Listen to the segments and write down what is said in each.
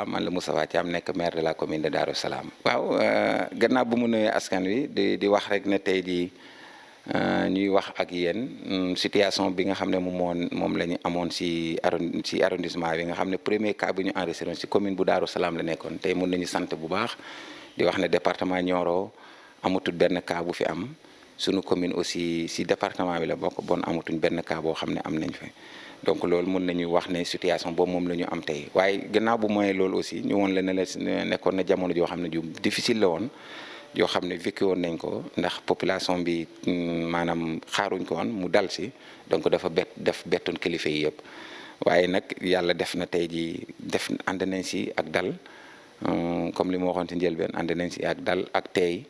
man la Moustapha Thiam nekk maire de la commune de Darou Salam. waaw gannaaw bu mu nuyee askan wi di wax rek ne tey jii ñuy wax ak yéen situation bi nga xam ne moom la ñu amoon si arrondissement bi nga xam ne premier cas bi ñu enregistré si commune bu Darou Salam la nekkoon tey mun nañu sant bu baax di wax ne département Nioro amatul benn cas bu fi am sunu commune aussi si département bi la bokk bon amatuñ benn cas boo xam ne am nañ fi. donc loolu mën nañu wax ne situation boobu moom la ñu am tey waaye gannaaw bu mooy loolu aussi ñu woon la ne la nekkoon na jamono joo xam ne ju difficile la woon yoo xam ne vécu woon nañ ko ndax population bi maanaam xaaruñ ko woon mu dal si donc dafa bettoon kilifa yi yëpp waaye nag yàlla def na tey ji ànd nañ si ak dal comme li ma waxoon si njëlbeen ànd nañ si ak dal ak tey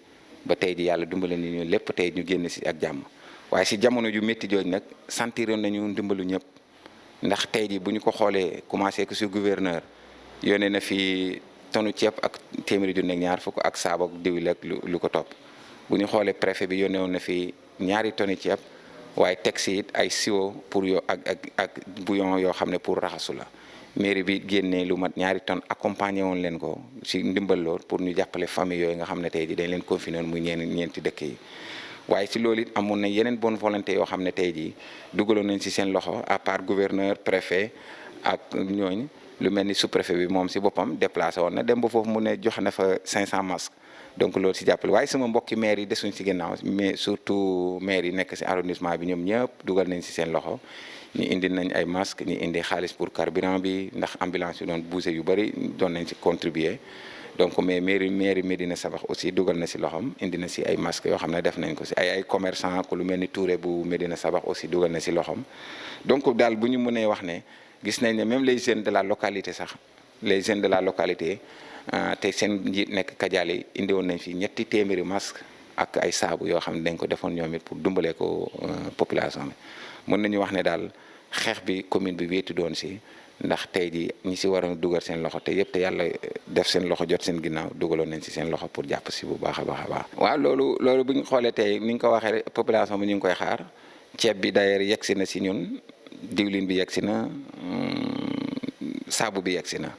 ba tey ji yàlla dimbale ni ñu lépp tey ñu génn si ak jàmm waaye si jamono ju métti jooj nag sentiroon nañu ndimbalu ñëpp ndax tey ji bu ñu ko xoolee commencé ko si gouverneur yónnee na fi tonu ceeb ak téeméeri junni ak ñaar fukk ak saabu ak diwil ak lu ko topp bu ñu xoolee préfet bi yónnee woon na fi ñaari toni ceeb waaye teg si it ay siwo pour yoo ak bouillon yoo xam ne pour raxasu la mairie bi génnee lu mat ñaari tonnes accompagné woon leen ko si ndimbal lool pour ñu jàppale famille yooyu nga xam ne tey ji dañ leen confiné woon muy ñeenti dëkk yi waaye si loolu it amoon na yeneen bonne volonté yoo xam ne tey jii dugaloon nañ si seen loxo à part gouverneur préfet ak ñooñ lu mel ni sous-préfet bi moom si boppam déplacé woon na dem ba foofu mu ne joxe na fa 500 masques donc loolu si jàppale waaye sama mbokki maire yi desuñ si ginnaaw mais surtout maire yi nekk si arrondissement bi ñoom ñëpp dugal nañ si seen loxo ñu indi nañ ay masques ñu indi xaalis pour carburant bi ndax ambulance yi doon bougé yu bëri doon nañ si contribuer donc mais mairie Médina Sabax aussi dugal na si loxom indi na si ay masques yoo xam ne def nañ ko si ay commerçant ku lu mel ni Touré bu Médina Sabax aussi dugal na si loxom donc daal bu ñu mënee wax ne gis nañ ne même les jeunes de la localité sax les jeunes de la localité te seen njiit nekk Kadiali indi woon nañ fi ñetti téeméeri masque ak ay saabu yoo xam ne dañ ko defoon ñoom it pour dumbalee ko population bi mën nañu wax ne daal xeex bi commune bi wéetu doon si ndax tey ji ñi si waroon dugal seen loxo te yëpp te yàlla def seen loxo jot seen ginnaaw dugaloon nañ si seen loxo pour jàpp si bu baax a baax. waaw loolu bu ñu xoolee tey ni nga ko waxee population bi ñu ngi koy xaar ceeb bi d'ailleurs yegg si na si ñun diwlin bi yegg si na saabu bi yegg si na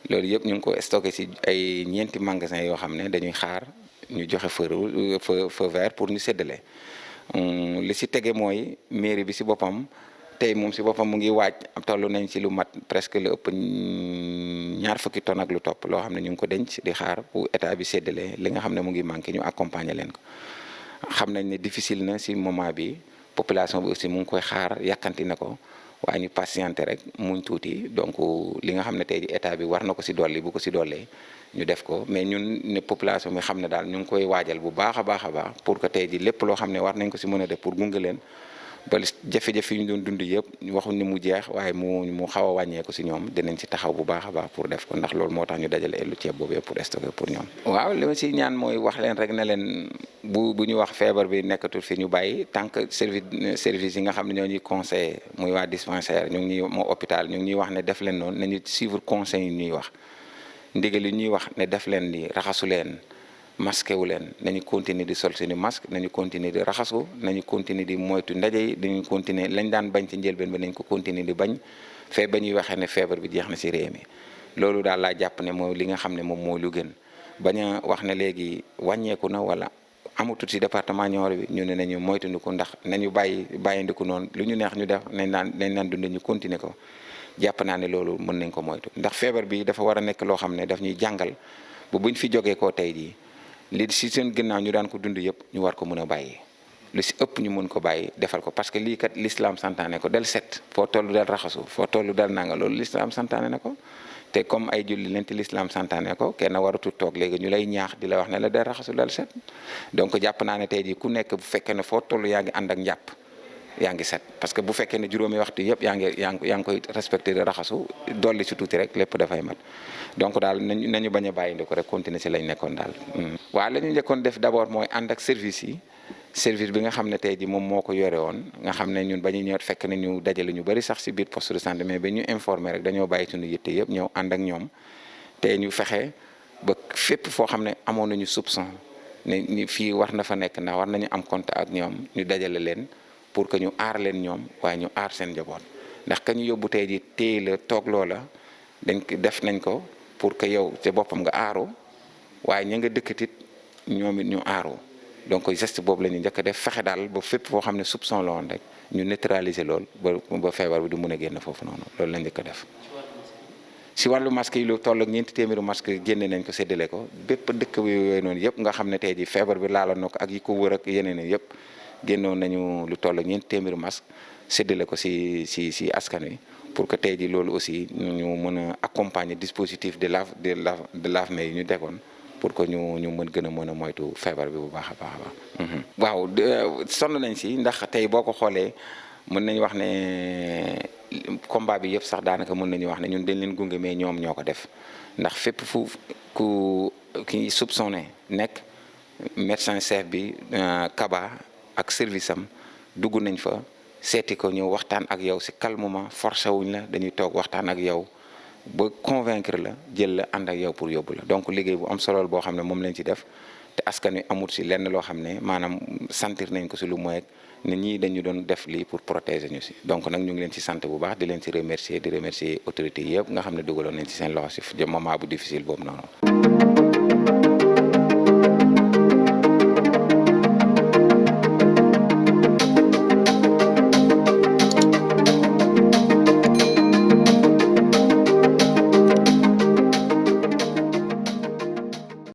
loolu yëpp ñu ngi ko stocké si ay ñeenti magasin yoo xam ne dañuy xaar ñu joxe feu vert pour ñu séddale li si tege mooy mairie bi si boppam. tey moom si boppam mu ngi waaj toll nañ si lu mat presque lu ëpp ñaar fukki tonnes ak lu topp loo xam ne ñu ngi ko denc di xaar bu état bi séddale li nga xam ne mu ngi manqué ñu accompagner leen ko xam nañ ne difficile na si moment bi population bi aussi mu ngi koy xaar yàkkanti na ko waaye ñu patienté rek muñ tuuti donc li nga xam ne tey ji état bi war na ko si dolli bu ko si dollee ñu def ko mais ñun ne population bi xam ne daal ñu ngi koy waajal bu baax a baax pour que tey ji lépp loo xam ne war nañ ko si mën a def pour gunge leen ba jafe-jafe yi ñu doon dund yëpp waxuñ ni mu jeex waaye mu xaw a wàññeeku si ñoom dinañ si taxaw bu baax a baax pour def ko ndax loolu moo tax ñu dajale lu ceeb boobu yëpp pour stocker pour ñoom. waaw li ma si ñaan mooy wax leen rek ne leen bu ñu wax feebar bi nekkatul fi ñu bàyyi tant que service yi nga xam ne ñoo ñuy conseillé muy waa dispensaire ñu ngi ñuy moo hôpital ñu ngi ñuy wax ne def leen noonu nañu suivre conseil yi ñuy wax ndigal yi ñuy wax ne def leen di raxasu leen. masque wu leen nañu continuer di sol seeni masque nañu continuer di raxasu nañu continuer di moytu ndaje yi dañu continuer lañ daan bañ ci njëlbeen ba nañ ko continuer di bañ fee ba ñuy waxee ne feebar bi jeex na si réew mi loolu daal laa jàpp ne mooy li nga xam ne moom moo lu gën bañ a wax ne léegi wàññeeku na wala amatul si département Nioro bi ñu ne nañu moytandiku ndax nañu bàyyindiku noonu lu ñu neex ñu def nañ naan dund ñu continuer ko jàpp naa ne loolu mën nañ ko moytu ndax feebar bi dafa war a nekk loo xam ne daf ñuy jàngal bu buñ fi jógee koo tey jii li si seen ginnaaw ñu daan ko dund yëpp ñu war ko mën a bàyyi lu si ëpp ñu mën ko bàyyi defal ko parce que lii kat l'islam santaane ko del set foo toll del raxasu foo toll del nanga loolu l'islam santaane na ko te comme ay julli leen te l'islam santaane ko kenn waratul toog léegi ñu lay ñaax di la wax ne la del raxasu del set donc jàpp naa ne tey jii ku nekk bu fekkee ne foo toll yaa ngi ànd ak njàpp yaa ngi set parce que bu fekkee ne juróomi waxtu yëpp yaa ngi koy respecté de raxasu dolli si tuuti rek lépp dafay mat donc daal nañu bañ a bàyyi ndi ko rek continuer si lañ nekkoon daal. waaw la ñu njëkkoon def d'abord mooy ànd ak service bi nga xam ne tey ji moom moo ko yore woon nga xam ne ñun ba ñu ñëw fekk na ñu dajale ñu bëri sax si biir poste de santé mais ba ñu informé rek dañoo bàyyi suñu yitte yëpp ñëw ànd ak ñoom te ñu fexe ba fépp foo xam ne amoon nañu soupçon ne fii war na fa nekk ndax war nañu am contact ak ñoom ñu dajale leen pour que ñu aar leen ñoom waaye ñu aar seen njaboot ndax ka ñu yóbbu tey ji téye la toog loola def nañ ko pour que yow te boppam nga aaru waaye ña nga dëkkatit ñoom it ñu aaru donc geste boobu la ñu njëkk a def fexe daal ba fépp foo xam ne soupçon la woon rek ñu neutraliser lool ba feebar bi du mun a génn foofu noonu loolu la njëkk a def. si wàllu masque yi lu toll ak 400 masque génne nañ ko séddale ko bépp dëkk bi yooyu noonu yëpp nga xam ne tey ji feebar bi laaloon na ko ak yi ko wër ak yeneen yëpp génnoon nañu lu toll ak 400 masque séddale ko si askan wi pour que tey ji loolu aussi ñu mën a accompagner dispositif de lave-mains yi ñu defoon pour que ñu mën gën a mën a moytu feebar bi bu baax a baax. waaw sonn nañ si ndax tey boo ko xoolee mën nañu wax ne combat bi yëpp sax daanaka mën nañu wax ne ñun dañ leen gunge mais ñoom ñoo ko def ndax fépp fu ki soupçonné nekk médecin chef bi Kaba ak service am dugg nañ fa seeti ko ñëw waxtaan ak yow si calmement forcé wuñ la dañuy toog waxtaan ak yow ba convaincre la jël la ànd ak yow pour yóbbu la donc liggéey bu am solo boo xam ne moom lañ ci def te askan wi amul si lenn loo xam ne maanaam sentir nañ ko si lu mooy ne ñii dañu doon def lii pour protéger ñu si donc nag ñu ngi leen ci sant bu baax di leen ci remercier di remercier autorités yëpp nga xam ne dugaloon nañ ci seen loxo si moment bu difficile boobu noonu.